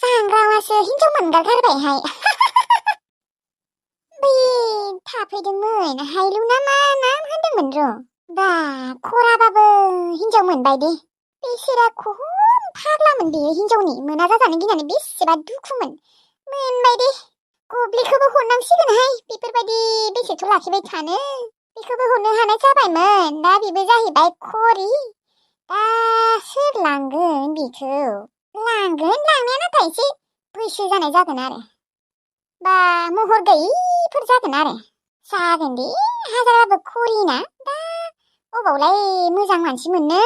सांग्राङासो हिनजाव मोनगारगारबायहाय। बै थाफैदोंमोन हायलु ना मा नाम होनदोंमोन र'। बा खराबाबो हिनजाव मोनबाय दे। बेसेरा खम फाग्लामोन बेयो हिनजावनि मोना जाजानो गिनानै बेसेबा दुखुमोन। मोनबाय दे। गब्लिखौबो हरनांसिगोनहाय बेफोरबायदि बेसेथो लाखिबाय थानो। बेखौबो हरनो हानाय जाबायमोन। दा बेबो जाहैबाय खरि। दा सोर लांगोन बेखौ? लांगोन लांनाया नाथाय एसे बैसो जानाय जागोन आरो। बा महर गैयिफोर जागोन आरो। जागोन दे हाजाराबो खरिना। दा अबावलाय मोजां मानसि मोननो।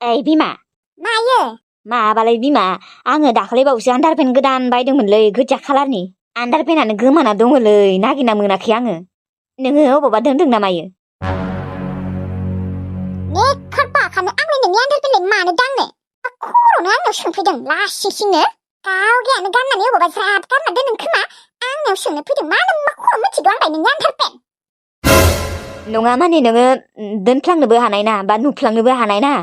ओइ बिमा मायो? माबालाय बिमा, आङो दाखालिबावैसो आन्डारपेन्ट गोदान बायदोंमोनलै गोजा खालारनि। आन्डारपेन्टआनो गोमाना दङलै, नागिरना मोनाखै आङो। नोङो अबावबा दोनदों ना मायो? नेखार बाखानो आंलाय नोंनि आन्डारपेन्टलाय मानो दांनो? खर'नो आंनाव सोंफैदों लासिंसिंनो। गावगायानो गाननानै अबावबा ज्राब गारना दोनदों खोमा। आंनाव सोंनो फैदों मा नों मा खर' मिथिगौ आंलाय नोंनि आन्डारपेन्ट? नङा माने नोङो दोनफ्लांनोबो हानाय ना बा नुफ्लांनोबो हानाय ना।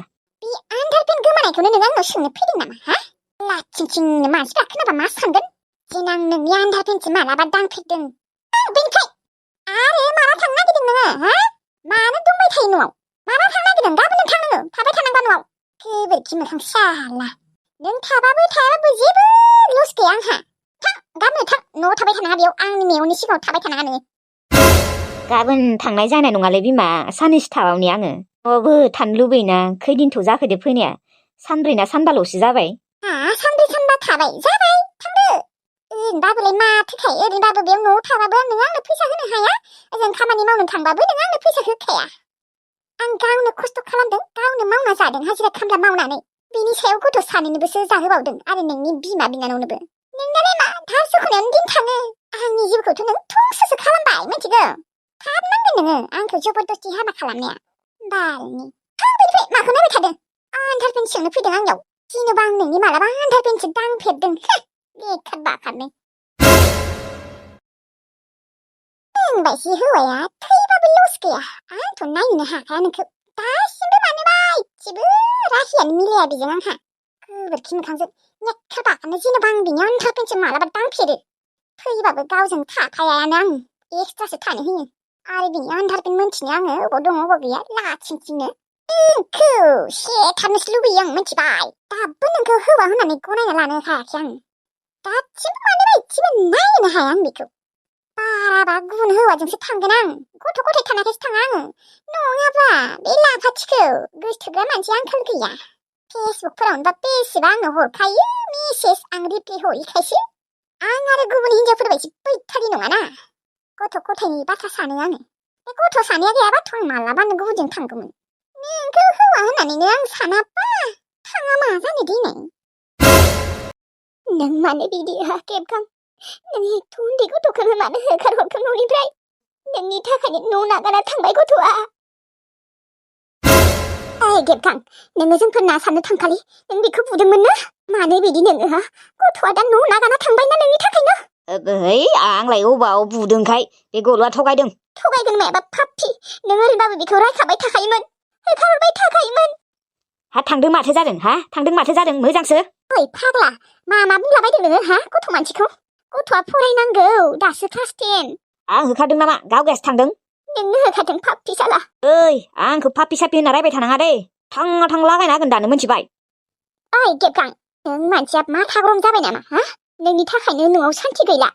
बे आन्डारपेन्ट गोमानायखौनो नों आंनाव सोंनो फैदों नामा हा? लाथिंथिंनो मानसिफ्रा खोनाबा मा सानगोन? जेन आं नोंनि आन्डारपेन्टसो मालाबा दांफेरदों। बेनिफ्राय आरो माला थांनो नागिरदों नोङो हा? मानो दंबाय थायो न'आव? माला थांनो नागिरदों? गाबोननो थां नोङो। थाबाय थानांबा न'आव। गोबोरखि मोखां साला। नों थाबाबो थायाबो जेबो लस गैया आंहा। थां गाबोननो थां। न'आव थाबाय थानाङा बेयाव आंनि मेगननि सिगाङाव थाबाय थानाङा नोङो। गाबोन थांनाय जानाय नङालै बिमा, साननैसो थाबावनि आङो। न'आवबो थानो लुबैयोना। खैदिनथ' जाखोदो फैनाया? सानब्रै ना सानबाल'सो जाबाय। सानब्रै सानबा थाबाय जाबाय थांदो। ओरैनोबाबोलाय माथोखाय ओरैनोबाबो बेयाव न'आव थाबाबो नों आंनो फैसा होनो हाया। ओजों खामानि मावनो थांबाबो नों आंनो फैसा होखाया। आं गावनो खस्थ' खालामदों, गावनो मावना जादों हाजिरा खामला मावनानै। बेनि सायाव गथ' सानैनोबोसो जाहोबावदों आरो नोंनि बिमा बिनानावनोबो। नोंनालाय मा धार सुख'नायावनो दिन थाङो। आंनि जिउखौथ' नों धंससो खालामबाय मिथिगौ। थाब नांगोन नोङो आंखौ जबरदस्ति हाबा खालामनाया। बालनि थां बेनिफ्राय माखौ नायबाय थादों? आन्डारपेन्ट सोंनो फैदों आंनाव। जेन'बा आं नोंनि मालाबा आन्डारपेन्टसो दांफेरदों। लेखार बाखारनो। नोंबायदि हौवाया थैबाबो लस गैया। आंथ' नायनो हाखाया नोंखौ। दासिमबो मानोबा इसेबो राहियानो मिलाया बेजों आंहा। गोबोरखि मोखांजों नेखार बाखारनो। जेन'बा आं बिनि आन्डारपेन्टसो मालाबा दांफेरो। थैबाबो गावजों थाफायानो आं। एक्सट्रासो थानो होयो। आरो बिनि आन्डारपेन्ट मोनथिनो आङो अबाव दङ अबाव गैया लाथिंथिंनो। नोंखौ सेथारनोसो लुबैयो आं मिथिबाय। दाबो नोंखौ हौवा होननानै गनायना लानो हायाखै आं। दासिमबो मानोबा इसेबो नायनो हाया आं बेखौ। बाराबा गुबुन हौवाजोंसो थांगोन आं। गथ' गथाय थानायखायसो थाङा आङो। नङाबा बे लाफाथिखौ गोसथोग्रा मानसि आंखाल गैया। फेसबुकफोरावनोबा बेसेबा आंनो हरखायो मेसेज, आं रिप्लाय हरैखायसो। आं आरो गुबुन हिनजावफोरबायदि बैथारि नङाना। गथ' गथायनि बाथ्रा सानो आङो। बे गथ' सानैया गैयाबाथ' आं मालाबानो गुबुनजों थांगौमोन। नोंखौ हौवा होननानैनो आं सानाबा थाङा मा जानो दिनै? नों मानो बिदि गेबगां? नों एथ' उन्दै गथ'खौनो मानो होखारहरखो न'निफ्राय? नोंनि थाखायनो न' नागारना थांबाय गथ'आ। ओइ गेबगां, नोङो जोंफोर ना सारनो थांखालि नों बेखौ बुदोंमोन ना? मानो बिदि नोङो हा? गथ'आ दा न' नागारना थांबायना नोंनि थाखायनो? आंलाय अबाव बुदोंखाय? बे गल'आ थगायदों। थगायगोन मायाबा पाप्पि। नों ओरैबाबो बेखौ रायखाबाय थाखायोमोन। होखारहरबाय थाखायोमोन। हा थांदों माथो जादों? हा थांदों माथो जादों? मोजांसो। ओइ फाग्ला, मा बुंलाबायदों नोङो हा गथ' मानसिखौ? गथ'आ फरायनांगौ, दासो क्लास 10। आं होखारदों नामा? गावगायासो थांदों। नोंनो होखारदों पाप्पि साला। ओइ आंखौ पाप्पि साप्पि होनना रायबाय थानाङा दे। थाङा थां लागायना होगोन दानो मिथिबाय? ओइ गेबगां, नों मानसिया मा थाग्रम जाबाय नामा हा? नोंनि थाखायनो न'आव सान्थि गैला।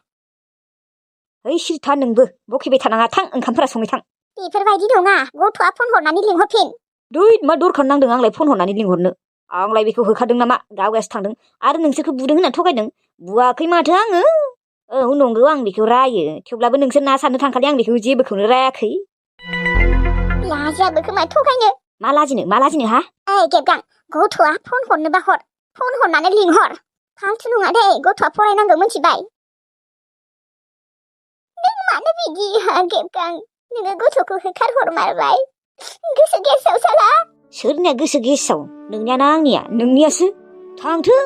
ओइ सिरिथा नोंबो बखिबाय थानाङा, थां ओंखामफोरा संबाय थां। बेफोरबायदि नङा, गथ'आ फन हरनानै लिंहरफिन। दुइ मा दरखार नांदों आंलाय फन हरनानै लिंहरनो? आंलाय बेखौ होखारदों नामा? गावगायासो थांदों। आरो नोंसोरखौ बुदों होनना थगायदों? बुवाखै माथो आङो। औ नंगौ आं बेखौ रायो। थेवब्लाबो नोंसोर ना सारनो थांखालि आं बेखौ जेबोखौनो रायाखै। लाजियाबो खोमा थगायनो। मा लाजिनो हा? ओइ गेबगां, गथ'आ फन हरनोबा हर। फन हरनानै लिंहर। फालतु नङा दे, गथ'आ फरायनांगौ मिथिबाय? नों मानो बिदि हा गेबगां? नोङो गथ'खौ होखारहरमारबाय। गोसो गेसाव साला। सोरनिया गोसो गेसाव? नोंनिया ना आंनिया? नोंनियासो। थांथो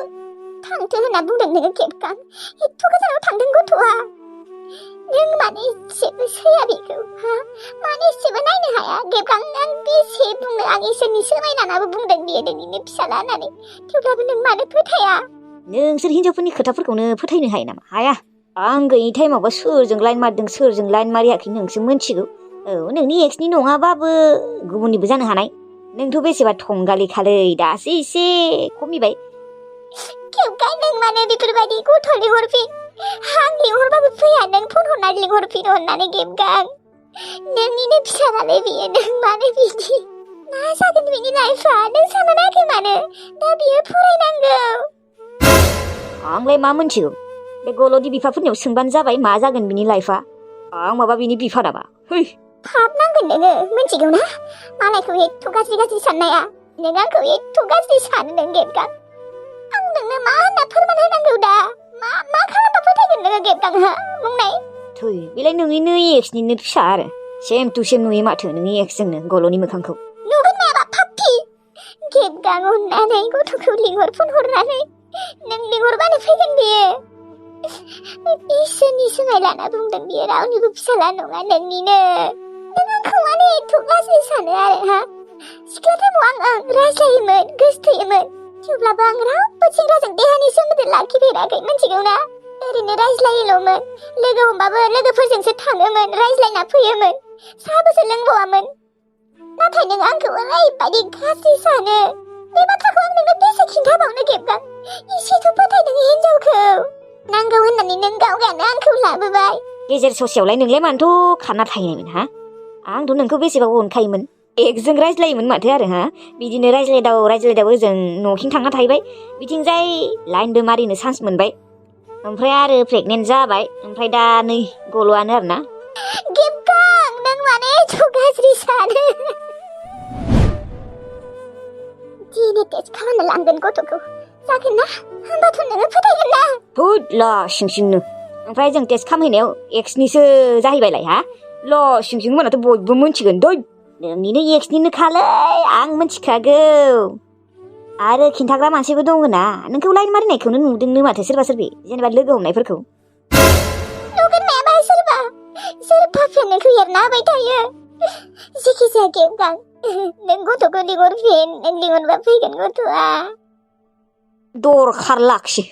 होनना बुंदों नोङो गेबगां। एथ' गोजानाव थांदों गथ'आ। नों मानो एसेबो सैया बेखौ हा? मानो एसेबो नायनो हाया? गेबगां आं बेसे बुंनो, आं इसोरनि सोमायनानाबो बुंदों बियो नोंनिनो फिसाला होननानै। थेवब्लाबो नों मानो फोथाया? नोंसोर हिनजावफोरनि खोथाफोरखौनो फोथायनो हायो नामा? हाया। आं गैयि टाइमावबा सोरजों लाइन मारदों सोरजों लाइन मारियाखै नोंसो मिथिगौ। औ नोंनि एक्सनि नङाबाबो गुबुननिबो जानो हानाय। नोंथ' बेसेबा थंगालिखालै दासो एसे खमिबाय। खेबगां नों मानो बेफोरबायदि गथ' लिंहरफिन आं लिंहरबाबो फैया नों फन हरनानै लिंहरफिन अननानै खेबगां नोंनिनो फिसा नालाय बियो नों मानो बिदि मा जागोन बिनि लाइफआ नों सानाखै मानो दा बियो फरायनांगौ। आंलाय मा मिथिगौ बे गल'नि बिफाफोरनियाव सोंबानो जाबाय मा जागोन बिनि लाइफआ। आं माबा बिनि बिफा नामा? है पाप नांगोन नोङो मिथिगौ ना मालायखौ एथ' गाज्रि साननाया नों आंखौ एथ' गाज्रि सानो नों खेबगां आं नोंनो मा होनना फोरमान होनांगौ दा मा खालामबा फोथायगोन नोङो खेबगां हा बुंनाय। थै बेलाय नोंनिनो एक्सनिनो फिसा आरो सेम टु सेम नुयो माथो नोंनि एक्सजोंनो गल'नि मोखांखौ। नुगोन माबा पापि खेबगां अननानै गथ'खौ लिंहर फन हरनानै नों लिंहरबानो फैगोन बियो। इसोरनि सोमाय लाना बुंदों बियो रावनिबो फिसाला नङा नोंनिनो। नों आंखौ मानो एथ' गाज्रि सानो आरो हा सिख्ला टाइमाव आं रायज्लायोमोन गोसथोयोमोन थेवब्लाबो आं रावबो सेंग्राजों देहानि सोमोन्दो लाखिफेराखै मिथिगौ ना ओरैनो रायज्लायोल'मोन लोगो हमबाबो लोगोफोरजोंसो थाङोमोन रायज्लायना फैयोमोन साहाबोसो लोंबावामोन। नाथाय नों आंखौ ओरैबायदि गाज्रि सानो बे बाथ्राखौ आं नोंनो बेसे खिन्थाबावनो खेबगां एसेथ' फोथाय नोङो हिनजावखौ नांगौ होननानै नों गावगायानो आंखौ लाबोबाय। गेजेर ससेयावलाय नोंलाय मानोथ' खारना थाहैनायमोन हा? आंथ' नोंखौ बेसेबा अनखायोमोन एक्सजों रायज्लायोमोन माथो आरो हा बिदिनो रायज्लायदाव ओजों न'खिं थांना थाहैबाय बिथिंजाय लाइनबो मारिनो चान्स मोनबाय ओमफ्राय आरो प्रेगनेन्ट जाबाय ओमफ्राय दा नै गल'आनो आरो ना। खेबगां नों माने एथ' गाज्रि सानो दिनै टेस्ट खालामनो लांगोन गथ'खौ जागोन ना होमबाथ' नोङो फोथायगोन ना? थुद ला सिंनो ओमफ्राय जों टेस्ट खालामहैनायाव एक्सनिसो जाहैबायलाय हा ल सिं होनबाथ' बयबो मिथिगोन दै नोंनिनो एक्सनिनो खालै आं मिथिखागौ। आरो खिन्थाग्रा मानसिबो दङ ना नोंखौ लाइन मारिनायखौनो नुदोंनो माथो सोरबा सोरबि जेनेबा लोगो हमनायफोरखौ। नुगोन मायाबा सोर पापिया नोंखौ एरना होबाय थायो जेखिजाया खेबगां नों गथ'खौ लिंहरफिन नों लिंहरबा फैगोन गथ'आ। दरखार लाखि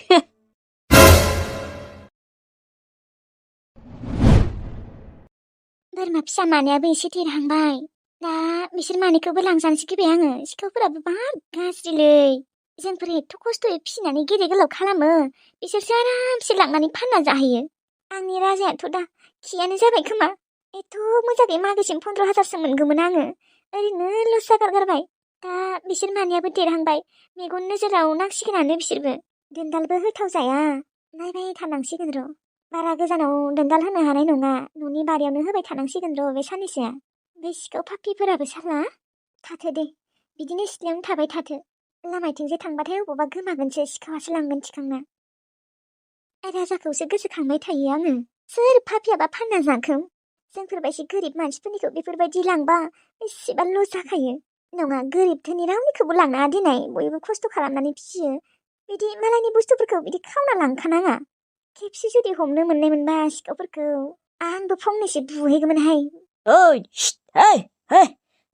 बोरमा फिसा मानैयाबो एसे देरहांबाय दा बिसोर मानैखौबो लांजानोसै गिबाय आङो सिखावफोराबो बार गाज्रिलै जोंफोर एथ' खस्थ'यै फिसिनानै गेदेर गोलाव खालामो बिसोरसो आरामसे लांनानै फानना जाहैयो। आंनि राजायाथ' दा खियानो जाबाय खोमा एथ' मोजाङै मागोसिम 15,000सो मोनगौमोन आङो ओरैनो लस जागारगारबाय। दा बिसोर मानैयाबो देरहांबाय मेगन नोजोराव नांसिगोनानो बिसोरबो दोनदालबो होथाव जाया नायबाय थानांसिगोन र' बारा गोजानाव दोनदाल होनो हानाय नङा न'नि बारियावनो होबाय थानांसिगोन र' बे साननैसोआ। बे सिखाव पापिफोराबो साला थाथो दे बिदिनो सिथ्लायावनो थाबाय थाथो लामाथिंजे थांबाथाय अबावबा गोमागोनसो सिखावासो लांगोन थिखांना। राजाखौसो गोसोखांबाय थायो आङो सोर पापियाबा फानना जाखो जोंफोरबायदि गोरिब मानसिफोरनिखौ बेफोरबायदि लांबा बेसेबा लस जाखायो। नङा गोरिब धोनि रावनिखौबो लांनाङा दिनै बयबो खस्थ' खालामनानै फिसियो बिदि मालायनि बुस्थुफोरखौ बिदि खावना लांखानाङा। खेबसे जुदि हमनो मोननाय मोनबा सिखावफोरखौ आंबो फंनैसो बुहैगौमोनहाय। ओइ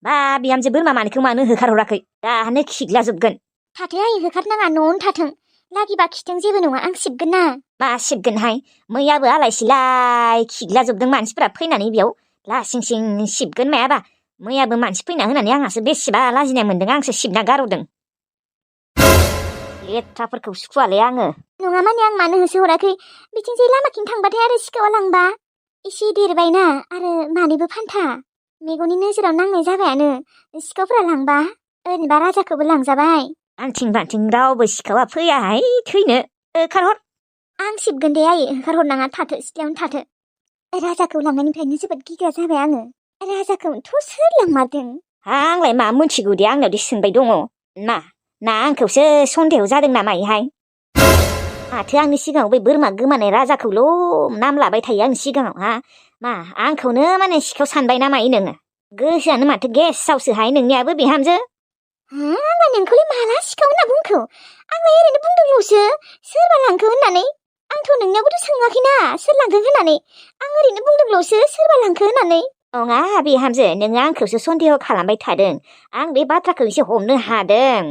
मा बिहामजो बोरमा मानैखौ मानो होखारहराखै दानो खिग्लाजोबगोन। थाथो आइ होखारनाङा न'आवनो थाथों लागिबा खिथों जेबो नङा आं सिबगोन ना। मा सिबगोनहाय मैयाबो आलाय सिलाय खिग्लाजोबदों मानसिफोरा फैनानै बेयाव लासिं सिं सिबगोन मायाबा मैयाबो मानसि फैना होनानै आंहासो बेसेबा लाजिनाय मोन्दों आंसो सिबना गारहरदों लेथ्राफोरखौ सुखुवालै आङो। नङा माने आं मानो होसोहराखै बिथिंजाय लामाथिं थांबाथाय आरो सिखावा लांबा एसे देरबायना आरो मानैबो फान्था मेगननि नोजोराव नांनाय जाबायानो सिखावफोरा लांबा ओरैनोबा राजाखौबो लांजाबाय। आंथिं बांथिं रावबो सिखावा फैयाहाय थैनो होखारहर। आं सिबगोन दे आइ होखारहरनाङा थाथो सिथ्लायावनो थाथो राजाखौ लांनायनिफ्रायनो जोबोद गिग्रा जाबाय आङो राजाखौथ' सोर लांमारदों। आंलाय मा मोनथिगौ दे आंनाव दे सोंबाय दङ ना आंखौसो सन्देह जादों नामायोहाय माथो आंनि सिगाङाव बै बोरमा गोमानाय राजाखौल' नाम लाबाय थायो आंनि सिगाङाव हा मा आंखौनो माने सिखाव सानबाय ना मायो नोङो गोसोआनो माथो गेसावसोहाय नोंनियाबो बिहामजो। आंलाय नोंखौलाय माला सिखाव होनना बुंखो आंलाय ओरैनो बुंदोंल'सो सोरबा लांखो होननानै आंथ' नोंनियावबोथ' सोङाखैना सोर लांखो होननानै आं ओरैनो बुंदोंल'सो सोरबा लांखो होननानै। नङा बिहामजो नोङो आंखौसो सन्देह खालामबाय थादों आं बे बाथ्राखौ एसे हमनो हादों।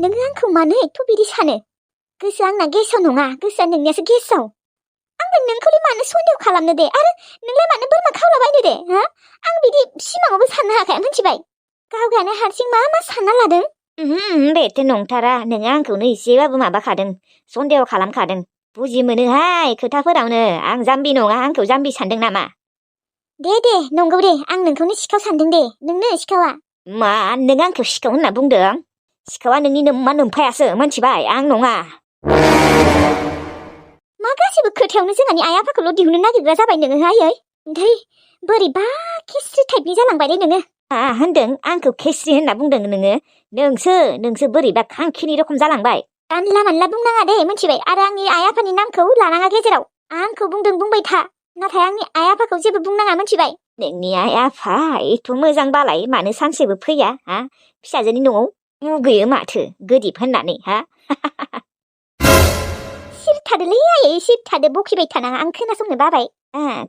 नोङो आंखौ मानो एथ' बिदि सानो? गोसोआ आंना गेसाव नङा, गोसोआ नोंनियासो गेसाव। आंबो नोंखौलाय मानो सन्देह खालामनो दे, आरो नोंलाय मानो बोरमा खावलाबायनो दे, हा? आं बिदि सिमाङावबो साननो हाखाया, मिथिबाय? गावगायानो हारसिं मा मा सानना लादों? बेथ' नंथारा, नोङो आंखौनो एसेबाबो माबाखादों, सन्देह खालामखादों। बुजि मोनोहाय खोथाफोरावनो, आं जाम्बि नङा, आंखौ जाम्बि सानदों नामा? दे नंगौ दे, आं नोंखौनो सिखाव सानदों दे, नोंनो सिखावा। मा, नों आंखौ सिखाव होनना बुंदों? सिखावा नोंनि नोम्मा नोम्फायासो, मिथिबाय? आं नङा। मा गासैबो खोथायावनो जोंहानि आइ आफाखौल' दिहुननो नागिरग्रा जाबाय नोङो, आयै? ओमफ्राय बोरैबा खेस्रि टाइपनि जालांबायलै नोङो। मा होनदों? आंखौ खेस्रि होनना बुंदों नोङो? नोंसो बोरैबा खांखिनि रखम जालांबाय। जानला मानला बुंनाङा दे, मिथिबाय? आरो आंनि आइ आफानि नामखौ लानाङा गेजेराव। आंखौ बुंदों बुंबाय था, नाथाय आंनि आइ आफाखौ जेबो बुंनाङा, मिथिबाय? नोंनि आइ आफा एथ' मोजां बालाय मानो सानसेबो फैया, हा? फिसाजोनि न'आव मुगैयो माथो, गोदिब होननानै, हा? सिरथादोलै आयै, सिरथादो, बखिबाय थानाङा, आं खोनासंनो बाबाय।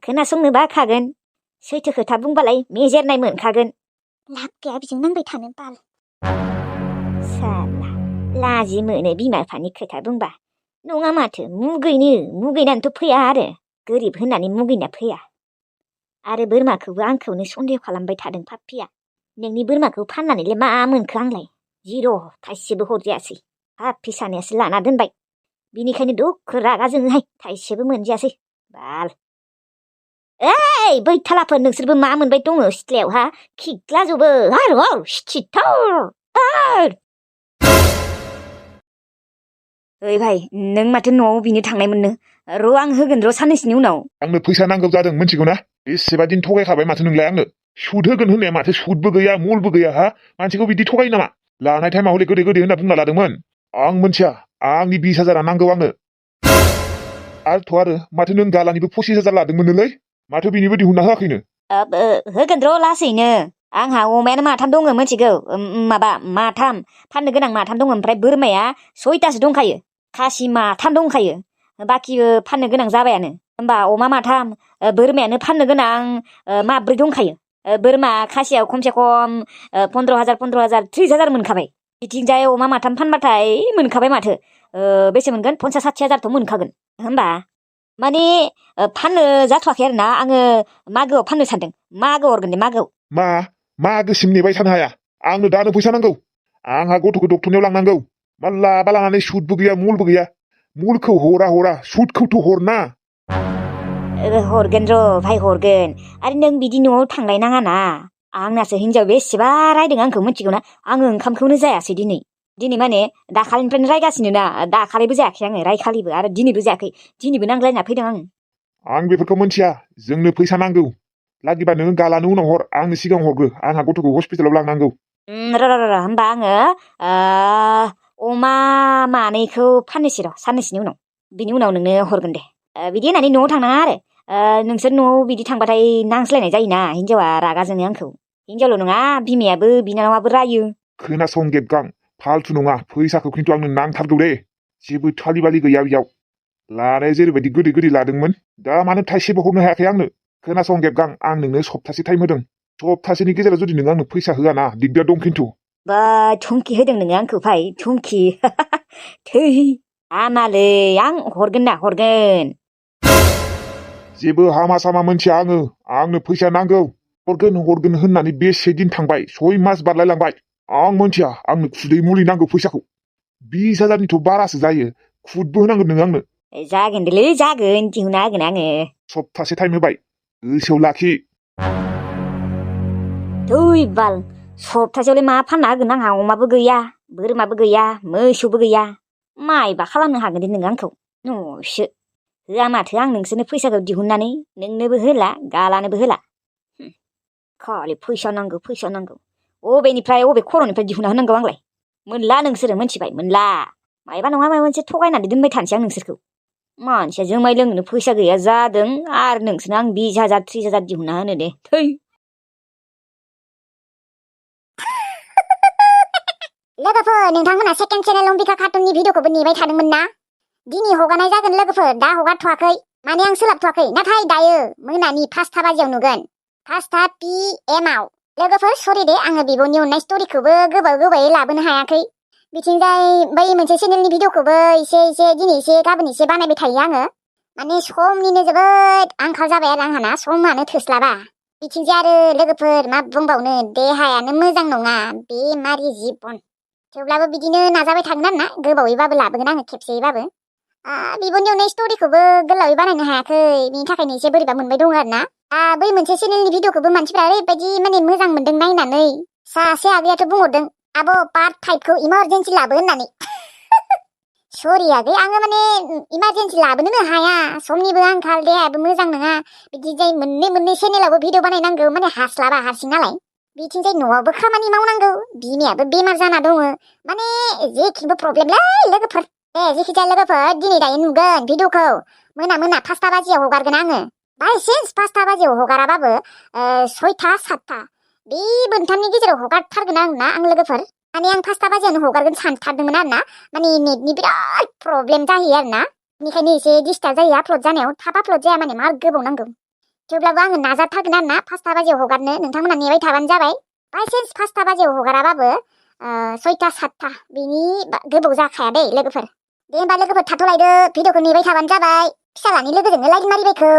खोनासंनो बाखागोन, सैथो खोथा बुंबालाय मेजेरनाय मोनखागोन। लाब गैया बिजों नांबाय थानो, बाल। साला, लाजि मोनो बिमा बिफानि खोथा बुंबा। नङा माथो, मुगैनानैथ' फैया, आरो गोरिब होननानै मुगैना फैया। आरो बोरमाखौबो आंखौनो सन्देह खालामबाय थादों पाप्पिया। नोंनि बोरमाखौ फाननानैलाय मा मोनखो आंलाय? जिर' थाइसेबो हरजायासै, पाप्पि सानैयासो लाना दोनबाय। बिनिखायनो दुखु रागा जोङोहाय, थाइसेबो मोनजायासै, बाल। ओइ बैथालाफोर, नोंसोरबो मा मोनबाय दङ सिथ्लायाव, हा? खिग्लाजोबो, ओइ भाइ, नों माथो न'आव बिनो थांनायमोननो? र' आं होगोन र' साननैसोनि उनाव। आंनो फैसा नांगौ जादों, मिथिगौ ना? बेसेबा दिन थगायखाबाय माथो नोंलाय आंनो। सुद होगोन होननाया माथो सुदबो गैया, मुलबो गैया, हा? मानसिखौ बिदि थगायो नामा? लानाय टाइमाव हले गोदै गोदै होनना बुंना लादोंमोन। आं मिथिया, आंनि 20,000 नांगौ आंनो। आरो माथो नों गालानिबो 25,000 लादोंमोननोलै? माथो बिनिबो दिहुनना होआखैनो? होगोन र' लासैनो। आंहा अमायानो माथाम दङ, मिथिगौ? माथाम, फाननो गोनां माथाम दङ, ओमफ्राय बोरमाया 6थासो दंखायो। खासि माथाम दंखायो, बाखिबो फाननो गोनां जाबायानो। होमबा अमा माथाम, बोरमायानो फाननो गोनां 4 दंखायो। बोरमा खासियाव खमसे खम 15,000 30,000 मोनखाबाय। बिथिंजाय अमा माथाम फानबाथाय मोनखाबाय माथो। बेसे मोनगोन? 50-60,000थ' मोनखागोन। होमबा माने फाननो जाथ'वाखै आरोना, आङो मागोआव फाननो सानदों। मागोआव हरगोन दे, मागोआव। मागोसिम नेबाय थानो हाया, आंनो दानो फैसा नांगौ। आंहा गथ'खौ डक्टरनियाव लांनांगौ। मालाबा लानानै सुदबो गैया, मुलबो गैया। मुलखौ हरा, सुदखौथ' हरना। हरगोन र' भाइ, हरगोन। आरो नों बिदि न'आव थांलायनाङा ना। आंनासो हिनजाव बेसेबा रायदों आंखौ, मिथिगौ ना? आङो ओंखामखौनो जायासै दिनै माने दाखालिनिफ्रायनो रायगासिनो ना। दाखालिबो जायाखै आङो, रायखालिबो, आरो दिनैबो जायाखै। दिनैबो नांज्लायना फैदों आं। आं बेफोरखौ मिथिया, जोंनो फैसा नांगौ। लागिबा नोङो गालानो उनाव हर, आंनो सिगां हरग्रो। आंहा गथ'खौ हस्पिटालाव लांनांगौ। र' होमबा आङो अमा मानैखौ फाननोसै र' साननैसोनि उनाव। बिनि उनाव नोंनो हरगोन दे। बिदि होननानै न'आव थांनाङा आरो। नोंसोर न'आव बिदि थांबाथाय नांज्लायनाय जायोना, हिनजावा रागा जोङो आंखौ। हिनजावल' नङा, बिमायाबो बिनानावाबो रायो। खोनासं गेबगां, फालथु नङा, फैसाखौ खिन्थु आंनो नांथारगौ दे। जेबो थालिबालि गैया बेयाव। लानाया जेरैबायदि गोदै लादोंमोन, दा मानो थाइसेबो हरनो हायाखै आंनो? खोनासं गेबगां, आं नोंनो सप्तासे टाइम होदों। सप्तासेनि गेजेराव जुदि नों आंनो फैसा होआ ना, दिगदार दं खिन्थु। बा धुमखि होदों नोङो आंखौ भाइ, धुमखि। थै हामालै, आं हरगोन ना, हरगोन। जेबो हामा सामा मोनथिया आङो, आंनो फैसा नांगौ। हरगोन होननानै बेसे दिन थांबाय, 6 मास बारलायलांबाय। आं मोनथिया, आंनो खुदै मुलि नांगौ फैसाखौ। 20,000निथ' बारासो जायो, खुदबो होनांगोन नों आंनो। जागोन देलै, जागोन, दिहुनना होगोन आङो। सप्तासे टाइम होबाय, गोसोआव लाखि। थै बाल, सप्तासेयावलाय मा फानना होगोन? आंहा अमाबो गैया, बोरमाबो गैया, मोसौबो गैया। माइबा खालामनो हागोन दे नों आंखौ, न'सो। होआ माथो आं नोंसोरनो फैसाखौ दिहुननानै, नोंनोबो होला, गालानोबो होला। खालि फैसा नांगौ। अबेनिफ्राय अबे खर'निफ्राय दिहुनना होनांगौ आंलाय? मोनला नोंसोरो, मिथिबाय? मोनला। मायबा नङा माबा मोनसे थगायनानै दोनबाय थानोसै आं नोंसोरखौ। मानसिया जुमाय लोंनो फैसा गैया जादों, आरो नोंसोरनो आं 20,000 30,000 दिहुनना होनो दे, थै। लोगोफोर, नोंथांमोना सेकेन्ड चेनेल अम्बिका कार्टुननि भिडिअखौबो नेबाय थादोंमोन ना? दिनै हगारनाय जागोन लोगोफोर, दा हगारथ'वाखै। माने आं सोलाबथ'वाखै, नाथाय दायो मोनानि 5टा बाजियाव नुगोन। 5टा PM आव। लोगोफोर, सरि दे, आङो बिब'नि अननाय स्ट'रिखौबो गोबायै लाबोनो हायाखै। बिथिंजाय बै मोनसे चेनेलनि भिडिअखौबो एसे दिनै एसे गाबोन एसे बानायबाय थायो आङो माने समनिनो जोबोद आंखाल जाबाय आरो आंहाना समानो थोस्लाबा बिथिंजाय आरो लोगोफोर मा बुंबावनो देहायानो मोजां नङा बेमारि जिबन थेवब्लाबो बिदिनो नाजाबाय थागोन आरोना गोबावैबाबो लाबोगोन आङो खेबसेयैबाबो बिब'नि अननाय स्ट'रिखौबो गोलावै बानायनो हायाखै बिनि थाखायनो एसे बोरैबा मोनबाय दं आरोना बै मोनसे चेनेलनि भिडिअखौबो मानसिफ्रा ओरैबायदि माने मोजां मोनदों नायनानै सासे आगैयाथ' बुंहरदों आब' पार्ट 5खौ इमारजेन्सि लाबो होननानै सरि आगै आङो माने इमारजेन्सि लाबोनोनो हाया समनिबो आंखाल देहायाबो मोजां नङा बिदिजाय मोननै चेनेलावबो भिडिअ बानायनांगौ माने हास्लाबा हारसिं नालाय बिथिंजाय न'आवबो खामानि मावनांगौ बिमायाबो बेमार जाना दङ माने जेखिबो प्रब्लेमलै लोगोफोर जेखिजाया लोगोफोर दिनै दायो नुगोन भिडिअखौ मोना 5टा बाजियाव हगारगोन आङो बायसेन्स 5टा बाजियाव हगाराबाबो 6टा 7टा बे मोनथामनि गेजेराव हगारथारगोन आं लोगोफोर माने आं 5टा बाजियावनो हगारगोन सानथारदोंमोन आरोना माने नेटनि बिराद प्रब्लेम जाहैयो आरोना बेनिखायनो एसे डिस्टार्ब जायो आपल'ड जानायाव थाब आपल'ड जाया माने मार गोबाव नांगौ थेवब्लाबो आङो नाजाथारगोन आरोना 5टा बाजियाव हगारनो नोंथांमोना नेबाय थाबानो जाबाय बायसेन्स 5टा बाजियाव हगाराबाबो 6टा 7टा बेनि गोबाव जाखाया दे लोगोफोर दे होमबा लोगोफोर थाथ'लायदो भिडिअखौ नेबाय थाबानो जाबाय फिसालानि लोगोजोंनो लाइन मारिबायखौ